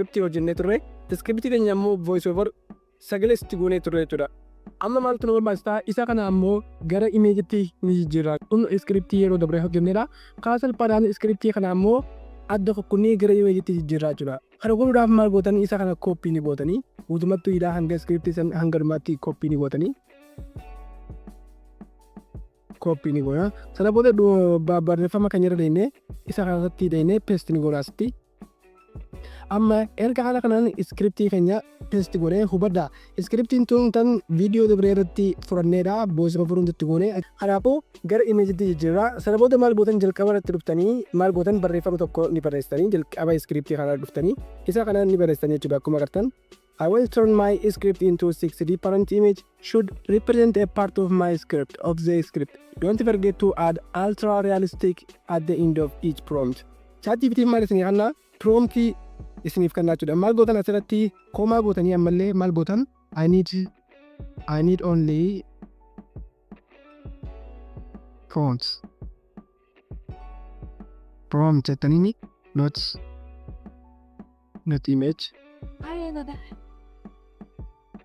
Scriptii hojjennee turre. Scriptii keenya immoo voice over sagalee itti goonee turre jechuudha. Amma maaltu nu barbaachisaa? Isa kana ammoo gara imageitti ni jijjiirra. Kun scriptii yeroo dabre hojjennedha. Karaa salphaadhaan scriptii kana ammoo adda kukkunnee gara imageitti jijjiirraa jechuudha. Kana godhuudhaaf maal gootanii? Isa kana copy ni gootanii, guutummattuu hidhaa hanga scriptii san hanga dhumaatti copy ni gootanii. Copy ni goona. Sana booda barreeffama keenya irra deemnee isa kanarratti deemnee paste ni goona asitti. Amma erga haala kanaan scriptii keenya paste godhee, hubadhaa. Scriptiin tun tan viidiyoo dabree irratti fudhanneedha. Voice over hundatti goone. Kanaafuu gara imageitti jijjiirraa. Sana booda maal gootan? Jalqaba irratti dhuftanii maal gootan? Barreeffama tokko ni barreessitanii, jalqaba scriptii kana dhuftanii isa kana ni barreessitanii jechuudha, akkuma agartan. I will turn my script into six different image should represent a part of my script of the script. Don't forget to add ultra realistic at the end of each prompt. ChatGPT maal isinii kanna? Promptii isiniif kennaa jechuudha. Maal gootan? Asirratti comma gootanii ammallee maal gootan? I need only prompts. Prompt jettanii, not image.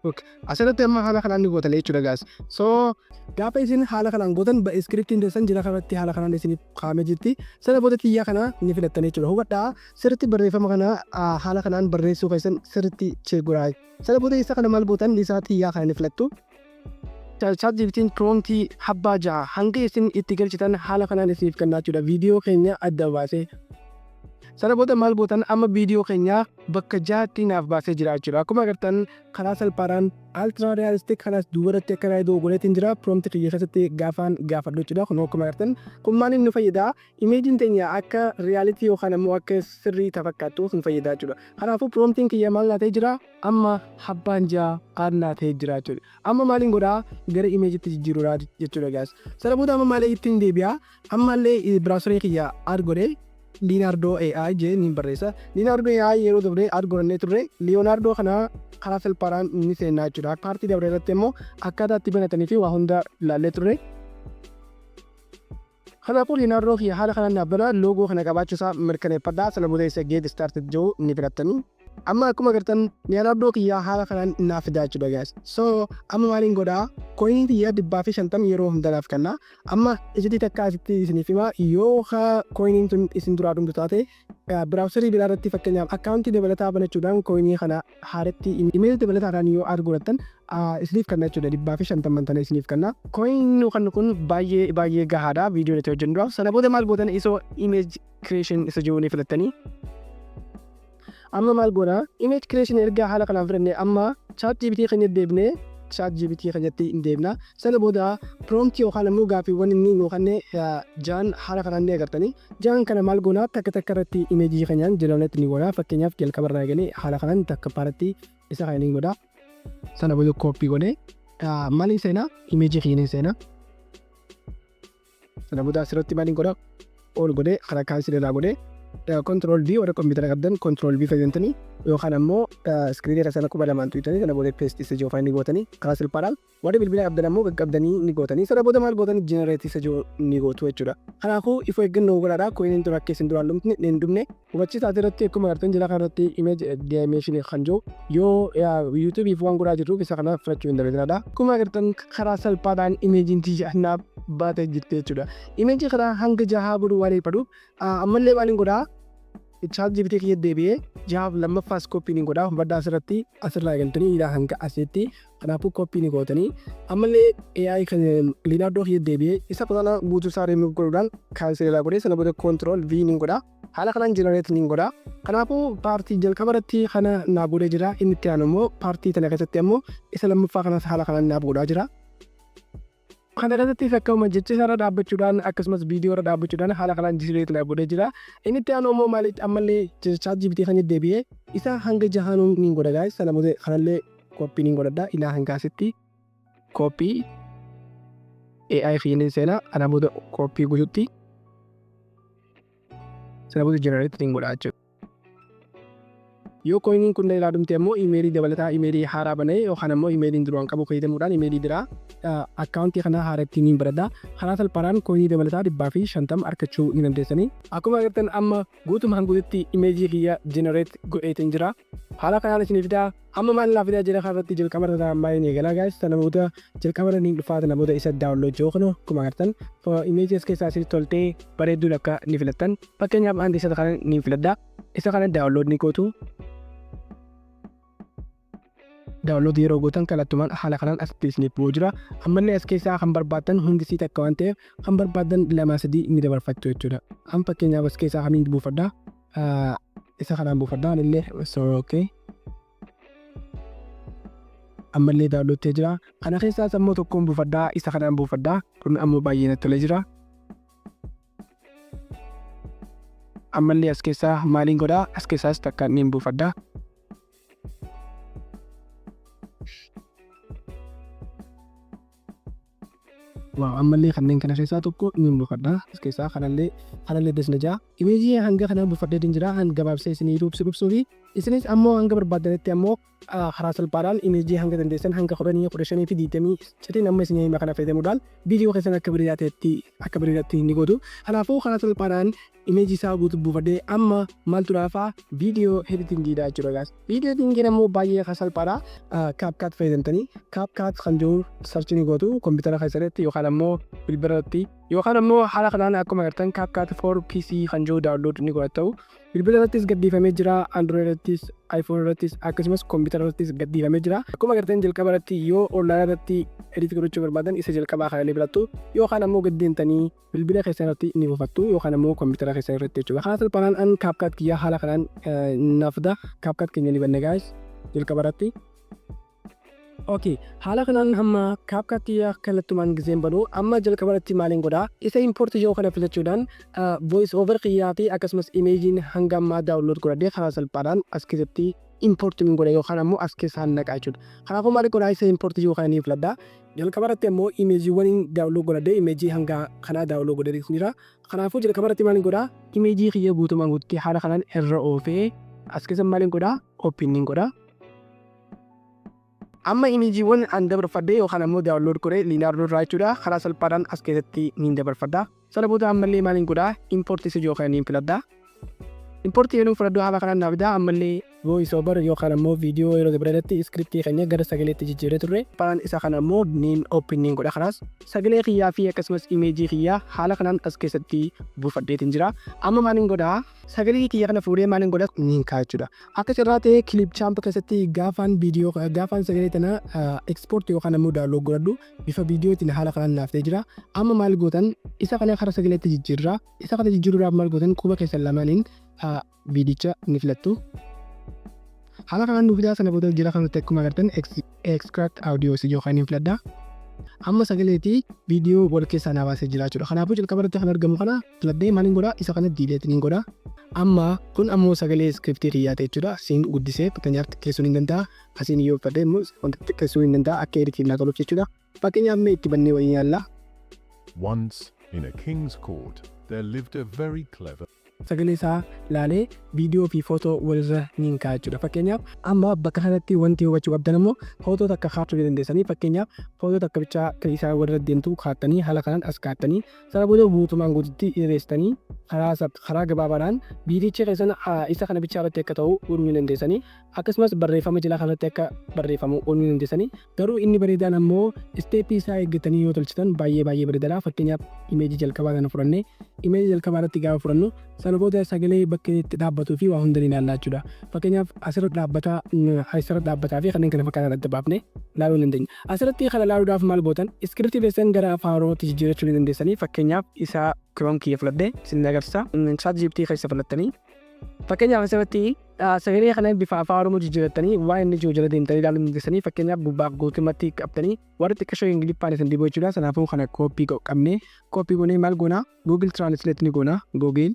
Okay. Asirratti amma haala kanaan ni gootan jechuudha, guys. So gaafa isin haala kanaan gootan, scriptiin keessan jira kanatti haala kanaan isiniif kaa'amee jirti. Sana booda xiyyaa kana ni filattan jechuudha. Hubadhaa, sirriitti barreeffama kana haala kanaan barreessuu keessan sirriitti check godhaa. Sana booda isa kana maal gootan? Isaa xiyyaa kana ni filattu. ChatGPT'n promptii habbaa 6 hanga isin itti galchitan haala kanaan isiniif kennaa jechuudha. Viidiyoo keenya adda baasee. Sana booda maal gootan? Amma viidiyoo keenya bakka jaatti naaf baasee jira jechuudha. Akkuma agartan karaa salphaadhaan ultra realistic kanas duubarratti akka raayidoo godheetiin jira. Prompt kiyya keessatti gaafaan gaafadhu jechuudha. Kun akkuma agartan kun maaliif nu fayyada? Imageiin teenya akka reality yookaan ammoo akka sirrii fakkaattuuf nu fayyada jechuudha. Kanaafuu promptiin kiyya maal naatee jira? Amma habbaan 6 aan naatee jira jechuudha. Amma maaliin godhaa? Gara imageitti jijjiiruudha jechuudha, guys. Sana booda amma maal ittiin deebi'a? Ammallee browserii kiyya add godhee Leonardo AI jee ni barreessa. Leonardo AI yeroo dabre add godhannee turre. Leonardo kana karaa salphaadhaan ni seennaa jechuudha. Partii dabre irratti immoo akkaataa itti banatanii fi waa hunda ilaallee turre. Kanaafuu Leonardo kiyya haala kanaan naaf bana, logo kana qabaachuu isaa mirkaneeffadhaa. Sana booda isa get started jiru ni filattanii. Amma akkuma agartan Leonardo kiyya haala kanaan naaf fidaa jechuudha, guys. So amma maaliin godhaa? Coinii kiyya 150 yeroo hunda naaf kenna. Amma ijiti takka asitti isiniif hima: yoo coiniin tun isin duraa dhumtu taate, browserii biraa irratti fakkeenyaaf accountii dabalataa banachuudhaan coinii kana haaratti email dabalataadhaan yoo add godhattan isiniif kenna jechuudha. 150 tana isiniif kenna. Coiniin kan kun baay'ee baay'ee gahaadha viidiyoo nuti hojjennuudhaaf. Sana booda maal gootan? Isoo image creation isa jiru ni filattanii. Amma maal goona? Image creation ergaa haala kanaan filannee, amma ChatGPT keenya deebinee ChatGPT keenyatti hin deebina. Sana booda prompt yookaan ammoo gaaffiiwwan inni nuu kenne jaan haala kanaan ni agartanii. Jaan kana maal goona? Takka takka irratti imageii keenyaan generate ni goona. Fakkeenyaaf jalqaba irraa eegalee haala kanaan takka irratti isa kana ni godha. Sana booda copy godhee maaliin seenaa? Imageii keenya ni seena. Sana booda asirratti maaliin godha? Ol godhee karaa cancel irraa godhee control V, warra kompiitara qabdan control V fayyadamtanii yookaan ammoo screenii irra sana quba lamaan tuqxanii sana booda paste isa jiru ni gootanii karaa salphaadhaan. Warri bilbila qabdan ammoo qaqqabdanii ni gootanii. Sana booda maal gootanii? Generate isa jiru ni gootu jechuudha. Kanaafuu ifa eeggannoo godhaadha, coiniin tura akka isin duraan dhumne hin dhumne hubachiisaa. Asirratti akkuma agartan jala kanarratti image dimension kan jiru yoo YouTubeiif waan godhaa jirruuf isa kana filachuu hin dandeetinaadha. Akkuma agartan karaa salphaadhaan imageiin tiyya naaf baatee jirti jechuudha. Imageii karaa hanga jahaa godhuu waan eebbadu, ammallee maaliin godhaa? ChatGPT kiyya deebi'ee jahaaf lammaffaas copy ni godhaa. Hubadhaa, asirratti asirraa eegaltanii ilaa hanga asitti. Kanaafuu copy ni gootanii, ammallee AI kan Leonardo kiyya deebi'ee isa kana guutuu isaa remove godhuudhaan cancel irraa godhee sana booda control V ni godhaa. Haala kanaan generate ni godhaa. Kanaafuu partii jalqaba irratti kana naaf godhee jira. Inni itti aanu immoo partii tana keessatti ammoo isa lammaffaa kanas haala kanaan naaf godhaa jira. Kana irrattis akkuma jecha isaarra dhaabbachuudhaan akkasumas viidiyoo irra dhaabbachuudhaan haala kanaan generate naaf godhee jira. Inni itti aanu immoo maaliif ammallee ChatGPT kan deebi'ee isa hanga jahaanuu ni godha, guys. Sana booda kanallee copy ni godhadha. Ilaa hanga asitti copy AI fi seenaa kana booda copy guututti sana booda generate ni godha jechuudha. Yoo coiniin kun irraa dhumte ammoo imeelii dabalataa, imeelii haaraa banee yookaan ammoo imeeliin duraan qabu fayyadamuudhaan imeelii biraa akkaawuntii kana haaratti ni baradha. Karaa salphaadhaan coinii dabalataa 150 argachuu ni dandeessanii. Akkuma agartan amma guutumaan guututti imeejii kiyya generate godheetiin jira. Haala kanaan isinii fidaa. Amma maal naaf fidaa jira? Kanarratti jalqaba irraa maaliin eegalaa, guys? Sana booda jalqaba irra ni dhufaa. Sana booda isa download jiru kun akkuma agartan imeejii as keessaa isin toltee bareedduu akka ni filattan. Fakkeenyaaf, anti isa kana ni filadha. Isa kana download ni gootu. Download yeroo gootan kallattumaan haala kanaan asitti isiniif bu'uu jira. Ammallee as keessaa kan barbaaddan hundi sii takka waan ta'eef kan barbaaddan lama sadii ni dabarfattu jechuudha. An fakkeenyaaf as keessaa kamiin buufadha? Isa kanaan buufadha anillee. So okay. Ammallee download ta'ee jira. Kana keessaas ammoo tokkoon buufadha. Isa kanaan buufadha. Kun ammoo baay'ee natti tolee jira. Ammallee as keessaa maaliin godhaa? As keessaas takka niin buufadha. Wow, ammallee kanneen kana keessaa tokko niin buufadha. As keessaa kanallee desna jaa. Imeejii hanga kana buufadheetiin jira. Han gabaabsee isinii ibsuu fi isinis ammoo hanga barbaaddanitti ammoo karaa salphaadhaan imeejii hanga dandeessan hanga 10, 15 fi 20 citiin amma isinii hima kana fayyadamuudhaan viidiyoo keessan akka bareedaa ta'etti, akka bareedaatti ni gootu. Kanaafuu karaa salphaadhaan imeejii isaa guutuu buufadhee amma maaltu naafaa? Viidiyoo editingiidha jechuudha, guys. Viidiyoo editingiin ammoo baay'ee kan salphaadha. CapCut fayyadamtanii CapCut kan jiru search ni gootu kompiitara keessanitti yookaan ammoo bilbila irratti, yookaan ammoo haala kanaan akkuma agartan CapCut for PC kan jiru download ni godhattu. Bilbila irrattis gadhiifamee jira, Android irrattis, iPhone irrattis, akkasumas kompiitara irrattis gadhiifamee jira. Akkuma agartan jalqaba irratti yoo online irratti edit godhachuu barbaadan isa jalqabaa kana ni filattu, yookaan ammoo gad deemtanii bilbila keessan irratti ni buufattu yookaan ammoo kompiitara keessan irratti jechuudha. Karaa salphaadhaan an CapCut kiyya haala kanaan naaf fida. CapCut keenya ni banne, guys, jalqaba irratti. Okay, haala kanaan hamma CapCut kiyya kallattumaan gizeen banu amma jalqaba irratti maaliin godhaa? Isa import jedhu kana filachuudhaan voice over kiyyaa fi akkasumas imeejiin hanga ammaa download godhadhee karaa salphaadhaan as keessatti import ni godha yookaan ammoo as keessaa naqa jechuudha. Kanaafuu maal godhaa? Isa import jedhu kana ni filadha. Jalqaba irratti ammoo imeejiiwwan download godhadhee, imeejii hanga kanaa download godhadhee jira. Kanaafuu jalqaba irratti maaliin godhaa? Imeejii kiyya guutumaan guututti haala kanaan irra oofee as keessa maaliin godhaa? Open ni godha. Amma imeejiiwwan an dabarfadhee yookaan ammoo download godhee Leonardo irraa jechuudha, karaa salphaadhaan as keessatti niin dabarfadha. Sana booda ammallee maaliin godhaa? Import isa jiru kana niin filadha. Import yeroo filadhu haala kanaan naaf fidaa. Ammallee voice over yookaan ammoo viidiyoo yeroo dabre irratti iskiriptii keenya gara sagaleetti jijjiirree turre. Paraan isa kana ammoo niin open niin godha. Kanaas sagalee kiyyaa fi akkasumas imeejii kiyyaa haala kanaan as keessatti buufadheetiin jira. Amma maaliin godhaa? Sagalee kiyya kana fuudhee maaliin godha? Niin kaa'a jechuudha. Akka carraa ta'ee Clipchamp keessatti gaafaan viidiyoo, gaafaan sagalee tana export yookaan ammoo download godhadhu bifa viidiyootiin haala kanaan naaf ta'ee jira. Amma maal gootan? Isa kana kara sagaleetti jijjiirra. Isa kana jijjiiruudhaaf maal gootan? Quba keessan lamaaniin viidicha ni filattu. Haala kanaan nu fidaa. Sana booda jala kanatti akkuma agartan extract audio isa yookaan hin filadha. Amma sagaleetii viidiyoo wal keessaa naa baasee jira jechuudha. Kanaafuu jalqaba irratti kan argamu kana filadhee maaliin godhaa? Isa kana delete niin godha. Amma kun ammoo sagalee iskiriptii kiyyaa ta'e jechuudha. Asiin guddisee fakkeenyaaf xiqqeessuu ni danda'a. Asiin yoo uffadhe immoo wanta xiqqeessuu ni danda'a akka editiin naa toluuf jechuudha. Fakkeenyaaf mee itti bannee waliin yaalla. Once, in a king's court, there lived a very clever Sagalee isaa laalee viidiyoo fi footoo walirra niin kaa'a jechuudha. Fakkeenyaaf, amma bakka kanatti wanti hubachuu qabdan ammoo footoo takka kaachuu ni dandeessanii. Fakkeenyaaf, footoo takka bichaa kan isaa walirra deemtu kaattanii haala kanaan as kaattanii sana booda guutumaan guututti dheereessitanii karaa gabaabaadhaan viidiyicha keessan isa kana bichaa irratti akka ta'u godhuu ni dandeessanii. Akkasumas barreeffama jalaa kanatti akka barreeffamu godhuu ni dandeessanii. Garuu inni bareedaan ammoo isteeppii isaa eeggatanii yoo tolchitan baay'ee baay'ee bareedaadha. Fakkeenyaaf, imeejii jalqabaa kana fudhannee, imeejii jalqabaa irratti gaafa fudhannu sana booda sagalee bakka itti dhaabbatuu fi waa hunda ni ilaalla jechuudha. Fakkeenyaaf, asirra dhaabbataa, asirra dhaabbataa fi kanneen kana fakkaatan adda baafnee ilaaluu ni dandeenya. Asirratti kana ilaaluudhaaf maal gootan? Iskiriptii keessan gara afaan Oromootti jijjiirachuu ni dandeessanii. Fakkeenyaaf, isa Chrome kiyya filadhee isin agarsiisa. ChatGPT keessa filattanii fakkeenyaaf asirratti sagalee kana bifa afaan Oromoo jijjiirattanii waan inni jiru jala deemtanii ilaaluu ni dandeessanii. Fakkeenyaaf, gubbaaf guutummaatti qabdanii warri xiqqashoo Ingiliffaan isin dhibuu jechuudha. Sanaafuu kana kooppii qabnee, kooppii goonee maal goonaa? Google Translate ni goona. Google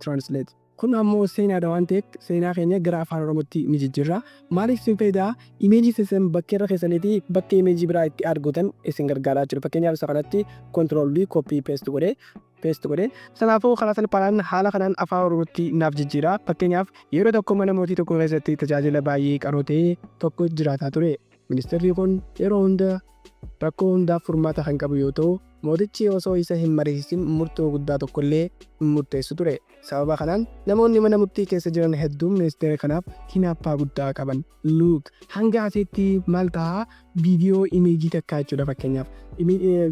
Translate. Kun ammoo seenaadha waan ta'eef seenaa keenya gara afaan Oromootti ni jijjiirra. Maaliif isin fayyada? Imeejii keessan bakka irra keessaniiti bakka imeejii biraa itti argatan isin gargaaraa jechuudha. Fakkeenyaaf, isa kanatti control V copy paste godhee Paste godhee sanaafuu karaa salphaadhaan haala kanaan Afaan Oromootti naaf jijjiira. Fakkeenyaaf, yeroo tokko mana mootii tokko keessatti tajaajila baay'ee qaroo ta'e tokko jiraataa ture. Ministeerri kun yeroo hunda rakkoo hundaaf furmaata kan qabu yoo ta'u, mootichi osoo isa hin mariisisin murtoo guddaa tokkollee hin murteessu ture. Sababa kanaan namoonni mana murtii keessa jiran hedduun ministeera kanaaf hinaaffaa guddaa qaban. Look, hanga asitti maal ta'a? Viidiyoo imeejii takkaa jechuudha. Fakkeenyaaf,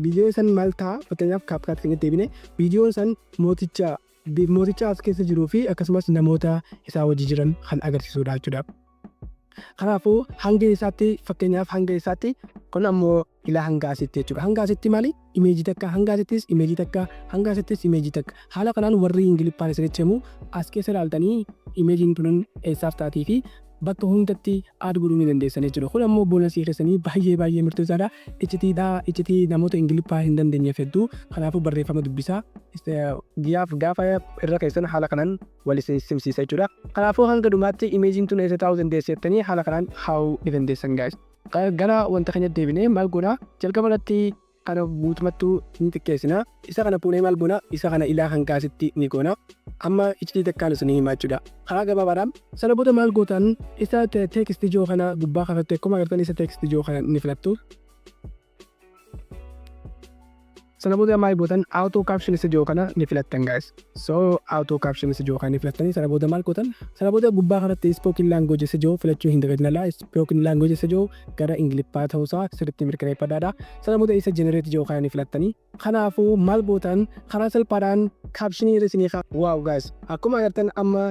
viidiyoo san maal ta'a? Fakkeenyaaf, CapCut keenyatti deebine, viidiyoon san mooticha as keessa jiruu fi akkasumas namoota isaa wajji jiran kan agarsiisudha jechuudha. Kanaafuu hanga isaatti, fakkeenyaaf hanga isaatti, kun ammoo ilaa hanga asitti jechuudha. Hanga asitti maali? Imeejii takka, hanga asittis imeejii takka, hanga asittis imeejii takka. Haala kanaan warri Ingiliffaan isinitti himu as keessa ilaaltanii imeejiin kun eessaaf taatii fi bakka hundatti add godhuu ni dandeessan jechuudha. Kun ammoo bonusii keessanii baay'ee baay'ee murteessaadha. Iccitiidha. Iccitii namoota Ingiliffaa hin dandeenyeef hedduu. Kanaafuu barreeffama dubbisaa. Giyyaaf gaafa irra keessan haala kanaan wal isin simsiisa jechuudha. Kanaafuu hanga dhumaatti imeejiin tun eessa taa'uu dandeessi jettanii haala kanaan kaa'uu ni dandeessan, guys. Gara wanta keenyatti deebinee maal goona? Jalqaba irratti kana guutumattuu ni xiqqeessina. Isa kana fuunee maal goona? Isa kana ilaa hanga asitti ni goona. Amma iccitii takkaan isinii himaa jechuudha. Karaa gabaabaadhaan sana booda maal gootan? Isa text ijoo kana gubbaa kafatte, akkuma agartan isa text ijoo kana ni filattu. Sana booda maal gootan? Auto caption isa jiru kana ni filattan, guys. So auto caption isa jiru kana ni filattanii sana booda maal gootan? Sana booda gubbaa kanatti spoken language isa jiru filachuu hin dagatinalaa. Spoken language isa jiru gara Ingiliffaa ta'uusaa sirriitti mirkaneeffadhaadha. Sana booda isa generate jiru kana ni filattanii. Kanaafuu maal gootan? Karaa salphaadhaan captionii irra isinii. Wow guys, akkuma agartan amma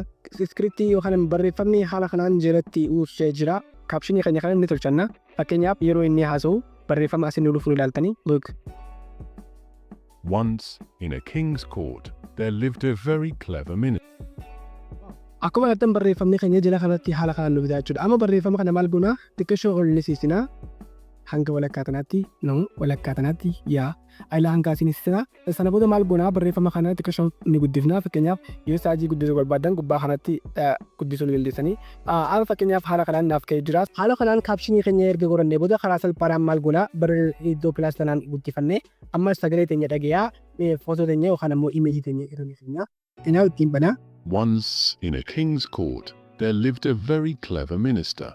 scriptii yookaan barreeffamni haala kanaan jalatti uwwisee jira. Captionii keenya kana ni tolchanna. Fakkeenyaaf, yeroo inni haasa'u barreeffama asin nu dhufu ilaaltanii, look. Once, in a king's court, there lived a very clever minister. Akkuma agartan barreeffamni keenya jala kanatti haala kanaan nu fidaa jechuudha. Amma barreeffama kana maal goona? Xiqqishoo ol ni siisina. Hanga walakkaa tanaatti, no, walakkaa tanaatti yaa. Ayilaa hanga asiin siisina. Sana booda maal goona? Barreeffama kana xiqqishoo ni guddifna. Fakkeenyaaf, yoo sizeii guddisuu barbaadan gubbaa kanatti guddisuu ni dandeessanii. Amma fakkeenyaaf haala kanaan naaf ka'ee jira. Haala kanaan captionii keenya erga godhannee booda karaa salphaadhaan maal goona? Bara iddoo plus tanaan guddifannee amma sagalee teenya dhagayaa footoo teenya yookaan ammoo imeejii teenya irra ni keenya. Kanaaf ittiin banaa. Once, in a king's court, there lived a very clever minister.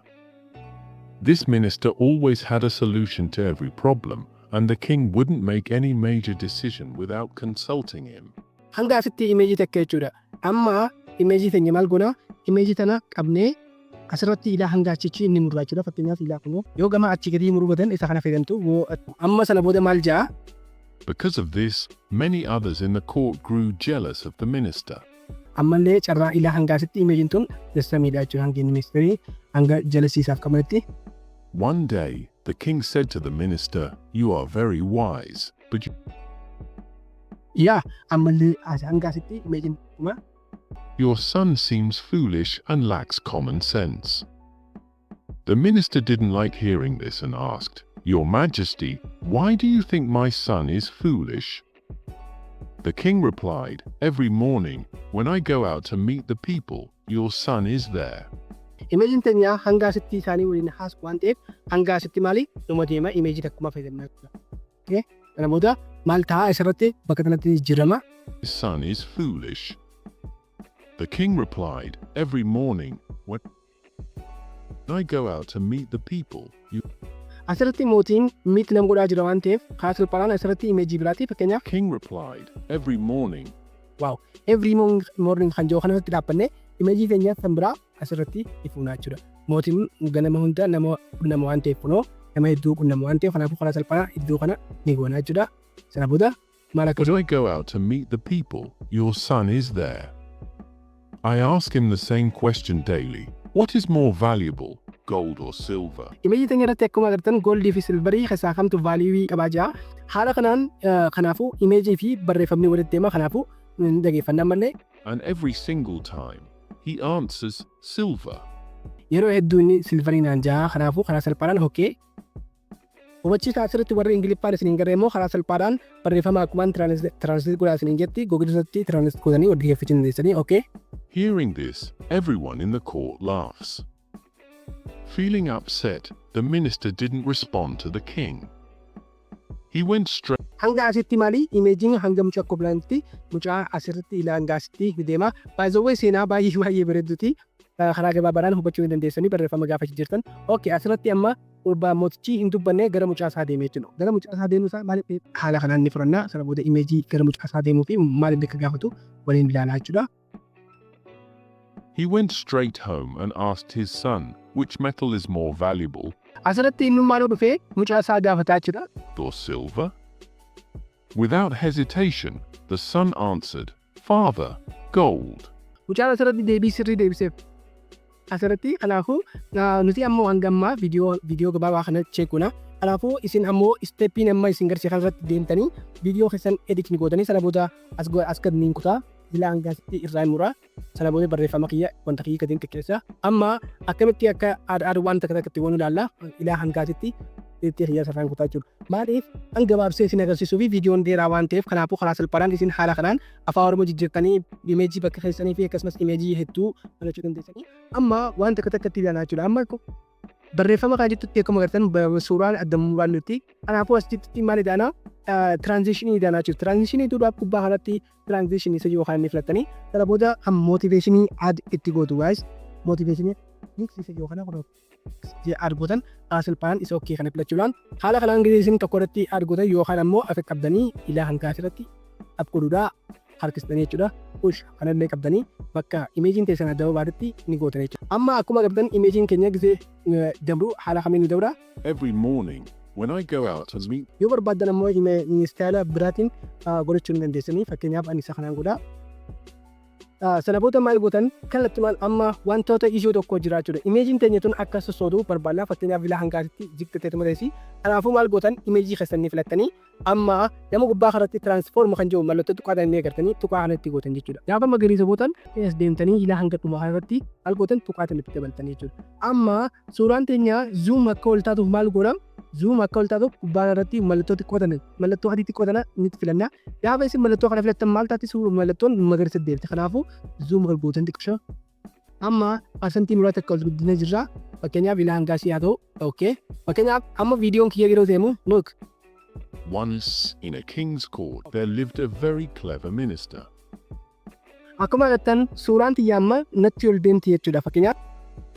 This minister always had a solution to every problem, and the king wouldn't make any major decision without consulting him. Hanga asitti imeejii takka jechuudha. Amma imeejii teenya maal goona? Imeejii tana qabnee asirratti ilaa hanga achichi inni murraa jechuudha. Fakkeenyaaf, ilaa kunoo yoo gama achi gadii muruu batan isa kana fayyadamtu. Amma sana booda maal ja'a? Because of this, many others in the court grew jealous of the minister. Ammallee carraa ilaa hanga asitti imeejiin tun dassamiidha jechuudha. Hanga inni ministeerii hanga jalasiisaaf qabanitti. One day, the king said to the minister, "You are very wise, but you Yaa, ammallee hanga asitti imeejiin kuma Your son seems foolish and lacks common sense." The minister didn't like hearing this and asked, "Your Majesty, why do you think my son is foolish?" The king replied, "Every morning, when I go out to meet the people, your son is there." Imeejiin teenya hanga asitti isaanii waliin haasu waan ta'eef hanga asitti maali numa deema, imeejii takkuma fayyadamna jechuudha. Kana booda maal ta'a? Asirratti bakka kanatti jijjiirama. His son is foolish. The king replied, "Every morning, when I go out to meet the people, you Asirratti mootiin meet nama godhaa jira waan ta'eef karaa salphaadhaan asirratti imeejii biraati fakkeenyaaf. King replied, "Every morning, Wow, every morning kan jiru kanarratti dhaabbanne imeejii teenya kan biraa asirratti ifuunaa jechuudha. Mootiin ganama hunda nama qunnama waan ta'eef, kunoo nama hedduu qunnama waan ta'eef, kanaafuu karaa salphaa iddoo kana ni goona jechuudha. Sana booda maal akka When I go out to meet the people, your son is there. I ask him the same question daily: What is more valuable, gold or silver?" Imeejii teenya irratti akkuma agartan goldii fi silverii keessaa kamtu value qabaa jira. Haala kanaan kanaafuu imeejii fi barreeffamni walitti deema, kanaafuu dhageeffannaa malee. And every single time, he answers silver. Yeroo hedduu inni silverii naan jaha, kanaafuu karaa salphaadhaan hokkee hubachiisa. Asirratti warri Ingiliffaan isiniin garee immoo karaa salphaadhaan barreeffama akkumaan translate godhaa isiniin jetti Google irratti translate godhanii dhaggeeffachuu dandeessanii, okay. Hearing this, everyone in the court laughs. Feeling upset, the minister didn't respond to the king. He went straight Hanga asitti maali, imageiin hanga mucaa koblanitti, mucaa asirratti ilaa hanga asitti ni deema. Baay'ee seenaa baay'ee baay'ee bareedduti. Karaa gabaabaadhaan hubachuu ni dandeessanii barreeffama gaafa jirtan. Okay, asirratti amma gurbaa mootichi hin dubbanne gara mucaa isaa deemee jechuudha. Gara mucaa isaa deemuu isaa maaliif haala kanaan ni fudhanna. Sana booda imageii gara mucaa isaa deemuu fi maaliif akka gaafatu waliin ilaalaa jechuudha. He went straight home and asked his son, "Which metal is more valuable, Asirratti inni maaloo dhufee mucaa isaa gaafataa jechuudha. or silver?" Without hesitation, the son answered, "Father, gold." Mucaan asirratti deebii sirrii deebiseef. Asirratti kanaafuu nuti ammoo hanga ammaa viidiyoo gabaabaa kana check goona. Kanaafuu isin ammoo stepiin amma isin garsiisan irratti deemtanii viidiyoo keessan edit ni gootanii, sana booda as gad niin kutaa, ilaa hanga asitti irraa hin muraa, sana booda barreeffama kiyya, wanta kiyya gadiin xiqqeessa. Amma akkamitti akka add waan takka takkatti waan ilaalla, ilaa hanga asitti itti kiyya sararaan kutaa jechuudha. Maaliif an gabaabsee isin agarsiisuu fi viidiyoon dheeraa waan ta'eef, kanaafuu karaa salphaadhaan isin haala kanaan Afaan Oromoo jijjiirtanii imageii bakka keessanii fi akkasumas imageii hedduu filachuu dandeessanii. Amma waan takka takkatti ilaalaa jechuudha. Amma barreeffama kana jettutti akkuma agartan suuraan adda muraan nuti. Kanaafuu asitti maal idaana? Transitionii idaanaa jechuudha. Transitionii duudhaaf gubbaa kanatti transitionii isa yookaan inni filattanii, sana booda kan motivationii add itti gootu, guys. Motivationii mix isa yookaan kun add gootan, karaa salphaan isa okay kana filachuudhaan haala kanaan gisee isin tokko irratti add gootan yookaan ammoo afa qabdanii ilaa hanga asirratti app godhuudhaa harkistanii jechuudha. Push kanallee qabdanii bakka imageiin teessan adda baatetti ni gootan jechuudha. Amma akkuma qabdan imageiin keenya gisee dabru haala kamiin ni dabra? Every morning, when I go out to meet Yoo barbaaddan ammoo style biraatiin godhachuu ni dandeessanii. Fakkeenyaaf ani isa kanaan godhaa. Sana booda maal gootan? Kallattumaan amma wantoota ijoo tokko jira jechuudha. Imageiin teenya tun akka sossootu barbaadna. Fakkeenyaaf ilaa hangaasitti jigtatee teessi. Kanaafuu maal gootan? Imageii keessan ni filattanii, amma nama gubbaa kanatti transform kan jiru mallattoo tuqaadhaan ni agartanii, tuqaa kanatti gootan jechuudha. Gaafa magariisa gootan as deemtanii ilaa hanga dhumaa kanarratti maal gootan? Tuqaa itti dabaltanii jechuudha. Amma suuraan teenya zoom akka ol taatuuf maal goona? Zoom akka ol taatuuf gubbaa irratti mallattoo xiqqoo tana, mallattoo adii xiqqoo tana ni filanna. Gaafa isin mallattoo kana filattan maal taati? Suuraa mallattoon magariisa deemte. Kanaafuu zoom ol gootan xiqqoo. Amma percentii muraasa akka ol guddina jirra. Fakkeenyaaf ilaa hangaasii haa ta'u. Okay. Fakkeenyaaf amma viidiyoon kiyya yeroo deemu, look. Once in a king's court, there lived a very clever minister. Akkuma agartan suuraan tiyya amma natti ol deemti jechuudha. Fakkeenyaaf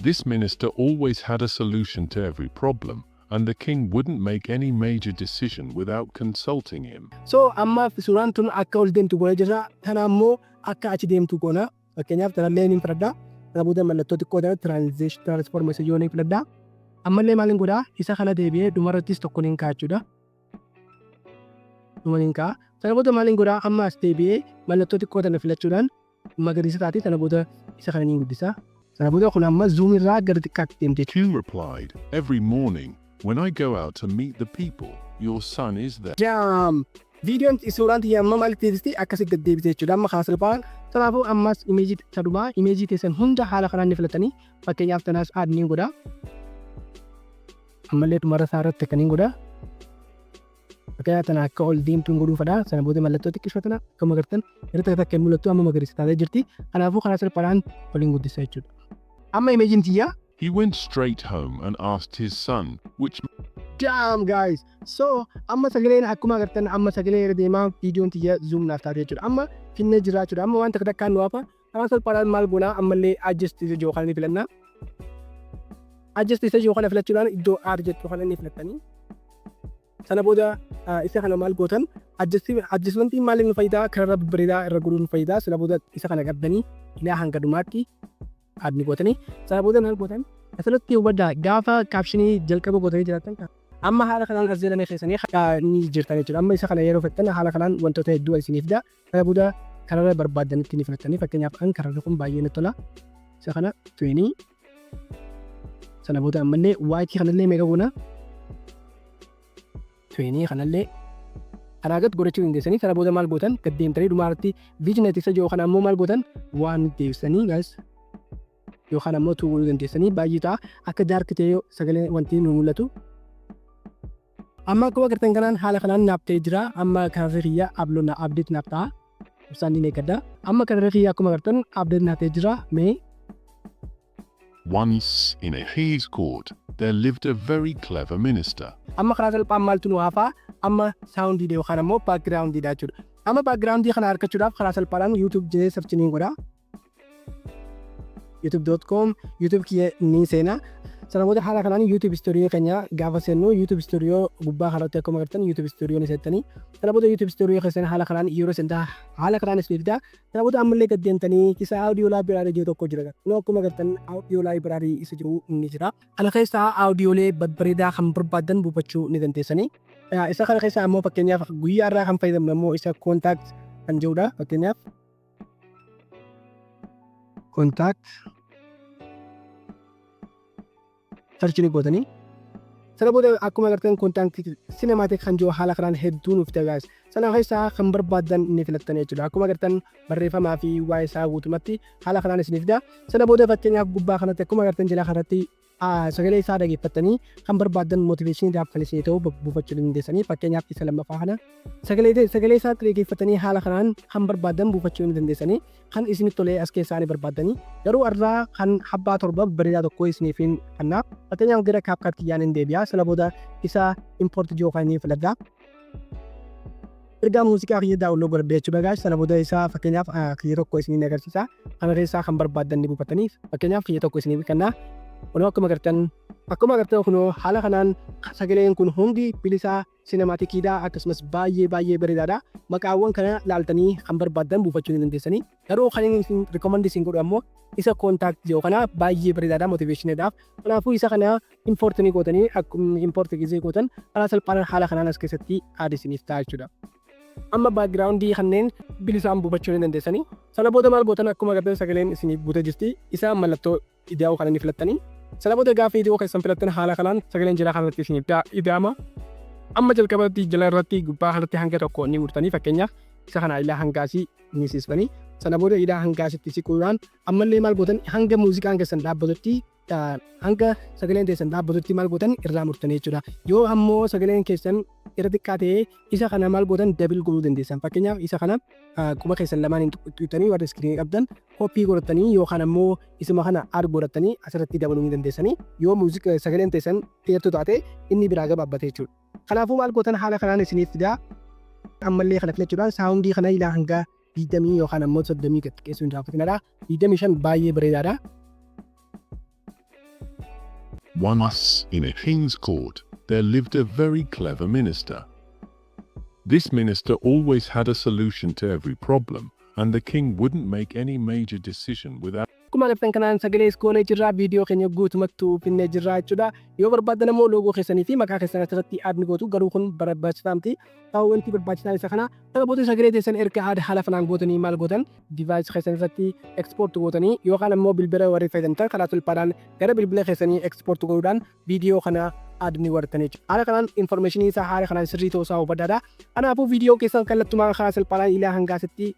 This minister always had a solution to every problem, and the king wouldn't make any major decision without consulting him. So amma suuraan tun akka ol deemtu goona jirra. Tana ammoo akka achi deemtu goona. Fakkeenyaaf tanallee ni filadha. Kana booda mallattoo xiqqoo tana transition transformation yoo ni filadha. Ammallee maaliin godhaa? Isa kana deebi'ee dhumarrattis tokko niin ka'a jechuudha. Dhuma niin ka'a. Sana booda maaliin godhaa? Amma as deebi'ee mallattoo xiqqoo tana filachuudhaan magariisa taate, sana booda isa kana niin guddisa. Sana booda kun amma zoom irraa gara xiqqaatti deemte jechuudha. King replied, "Every morning, when I go out to meet the people, your son is there." Jaam! Viidiyoon suuraan tiyya amma maalitti deebisti? Akkasitti gad deebite jechuudha. Amma karaa salphaan kanaafuu ammas imageii sadhumaa, imageii teessan hunda haala kanaan ni filatanii, fakkeenyaaf tanaas add niin godha. Ammallee dhumarra isaa irratti akkaniin godha. Fakkeenyaaf tana akka ol deemtuun godhuu fedha. Sana booda mallattoo xiqqishoo tana akkuma agartan irratti akka hin mul'attu amma magariisa taatee jirti. Kanaafuu karaa salphaadhaan waliin guddisa jechuudha. Amma imageiin tiyya He went straight home and asked his son, "Which Damn, guys. So amma sagaleen akkuma agartan amma sagalee irra deemaa viidiyoon tiyya zoom naaf taate jechuudha. Amma finnee jira jechuudha. Amma waan takka takkaan nu hafa. Karaa salphaadhaan maal goonaa? Ammallee adjust isa jiru kana ni filanna. Adjust isa jiru kana filachuudhaan iddoo add jettu kana ni filattanii. Sana booda isa kana maal gootan? Adjustmentiin maaliif nu fayyidaa? Kararra babbareedaa irra godhuu nu fayyidaa. Sana booda isa kana qabdanii ilaa hanga dhumaatti add ni gootanii. Sana booda maal gootan? Asirratti hubadhaa, gaafa captionii jalqaba gootanii jiraatan amma haala kanaan as jedhame keessanii ni jirtan jechuudha. Amma isa kana yeroo fettan haala kanaan wantoota hedduu isiniif fida. Sana booda kararra barbaaddanitti ni filattanii. Fakkeenyaaf an kararri kun baay'ee natti tola. Isa kana 20, sana booda ammallee whiteii kanallee meeqa goona? 20 kanallee kanaa gad godhachuu dandeessanii. Sana booda maal gootan? Gad deemtanii dhumaarratti vignette isa jiru kana ammoo maal gootan? Waan deebisanii, guys, yookaan ammoo two godhuu dandeessanii, baay'ee ta'a akka dark ta'ee sagalee wanti nu mul'atu. Amma akkuma agartan kanaan haala kanaan naaf ta'ee jira. Amma kararri kiyya upload na update naaf ta'a. Ibsaan ni eeggadha. Amma kararri kiyya akkuma agartan update naaf ta'ee jira. Mee Once in a king's court, there lived a very clever minister. Amma karaa salphaan maaltu nu hafaa? Amma soundiidha yookaan ammoo backgroundiidha jechuudha. Amma backgroundii kana argachuudhaaf karaa salphaadhaan YouTube jedhee search niin godha. youtube.com, YouTube kiyya ni seena. Sana booda haala kanaan YouTube Studio keenya gaafa seennu, YouTube Studio gubbaa kanatti akkuma agartan YouTube Studio ni seentanii. Sana booda YouTube Studio keessan haala kanaan yeroo seentaa haala kanaan isiniif fida. Sana booda ammallee gad deemtanii isa audio library jiru tokko jira. Kunoo akkuma agartan audio library isa jiru ni jira. Kana keessaa audiyoolee babbareedaa kan barbaadan buufachuu ni dandeessanii. Isa kana keessaa ammoo fakkeenyaaf guyyaa irraa kan fayyadamnu ammoo isa contact kan jedhudha. Fakkeenyaaf contact search ni gootanii. Sana booda akkuma agartan contact cinematic kan jiru haala kanaan hedduu nuuf tajaajila. Sana keessaa kan barbaadan ni filattan jechuudha. Akkuma agartan barreeffamaa fi waa'ee isaa guutumatti haala kanaan isiniif fida. Sana booda fakkeenyaaf gubbaa kanatti akkuma agartan jala kanatti sagalee isaa dhageeffattanii kan barbaadan motivationiidhaaf kan isinii ta'u buufachuu dandeessanii. Fakkeenyaaf isa lammaffaa kana sagalee isaa dhageeffatanii haala kanaan kan barbaadan buufachuu ni dandeessanii, kan isinitti tolee as keessaa ni barbaaddanii. Garuu irraa kan habbaa 7 bareedaa tokko isiniif hin kenna. Fakkeenyaaf gara CapCut kiyyaan hin deebi'a. Sana booda isa import jiru kan inni filadha. Ergaa muuziqaa kiyya download godhadhe jechuudha, guys. Sana booda isaa fakkeenyaaf kiyya tokko isiniin agarsiisa. Kana keessaa kan barbaadan ni buufatanii. Fakkeenyaaf kiyya tokko isiniif kenna. Kunoo akkuma agartan kunoo haala kanaan sagaleen kun hundi bilisaa cinematiciidha, akkasumas baay'ee baay'ee bareedaadha. Maqaawwan kana laaltanii kan barbaadan buufachuu ni dandeessanii. Garuu kan inni isin recommend isin godhu ammoo isa contact jedhu kana, baay'ee bareedaadha motivationiidhaaf. Kanaafuu isa kana import ni gootanii. Akkuma import gisee gootan karaa salphaan haala kanaan as keessatti add isiniif ta'a jechuudha. Amma backgroundii kanneen bilisaan buufachuu ni dandeessanii. Sana booda maal gootan? Akkuma agartan sagaleen isiniif guutee jirti. Isa mallattoo idaa'uu kana ni filattanii. Sana booda gaafa ida'uu keessan filattan haala kanaan sagaleen jala kanatti isiniif ida'ama. Amma jalqabatti jala irratti gubbaa kanatti hanga tokko ni murtanii, fakkeenyaaf isa kana ilaa hangaasii ni siisfanii. Sana booda ilaa hangaasitti siquudhaan ammallee maal gootan? Hanga muuziqaan keessan dhaabbatutti, hanga sagaleen keessan dhaabbatutti maal gootan? Irraa murtanii jechuudha. Yoo ammoo sagaleen keessan irra xiqqaa ta'ee, isa kana maal gootan? Double godhuu dandeessan. Fakkeenyaaf isa kana quba keessan lamaan hin tuqxanii, warra screenii qabdan copy godhatanii yookaan ammoo isuma kana add godhatanii asirratti dabaluu ni dandeessanii, yoo muuziqaa sagaleen teessan dheertuu taate inni biraa gabaabbate jechuudha. Kanaafuu maal gootan? Haala kanaan isiniif fidaa. Ammallee kana filachuudhaan soundii kana ilaa hanga 20 yookaan ammoo 30 gad xiqqeessuu hin raaffatinadha. 25 baay'ee bareedaadha. Once, in a king's court, there lived a very clever minister. This minister always had a solution to every problem, and the king wouldn't make any major decision without Akkuma agartan kanaan sagalee goonee jirra, viidiyoo keenya guutumatti finnee jirra jechuudha. Yoo barbaadan immoo loogoo keessanii fi maqaa keessan asirratti add ni gootu, garuu kun barbaachisaa miti. Ta'u wanti barbaachisaan isa kana. Kana booda sagalee teessan erga add haala kanaan gootanii maal gootan? Device keessan irratti export gootanii yookaan ammoo bilbila warri fayyadamtan karaa salphaadhaan gara bilbila keessanii export godhuudhaan viidiyoo kana add ni godhatanii jechuudha. Haala kanaan informationii isaa haala kanaan sirrii ta'uu isaa hubadhaadha. Kanaafuu viidiyoo keessan kallattumaan karaa salphaadhaan ilaa hangaasitti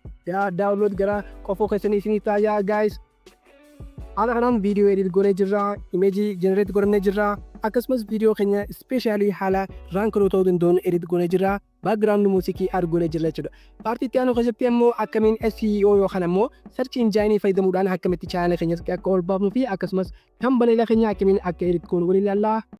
download gara qofoo keessanii isinii ta'a, guys. Haala kanaan viidiyoo edit goonee jirra, imageii generate godhannee jirra, akkasumas viidiyoo keenya specialii haala rank ta'uu danda'uun edit goonee jirra, background musicii add goonee jirra jechuudha. Partii itti aanu keessatti ammoo akkamiin SEO yookaan ammoo search engine fayyadamuudhaan akkamitti channela keenyatti akka ol baafnuu fi akkasumas thumbnaila keenya akkamiin akka edit goonu waliin ilaalla.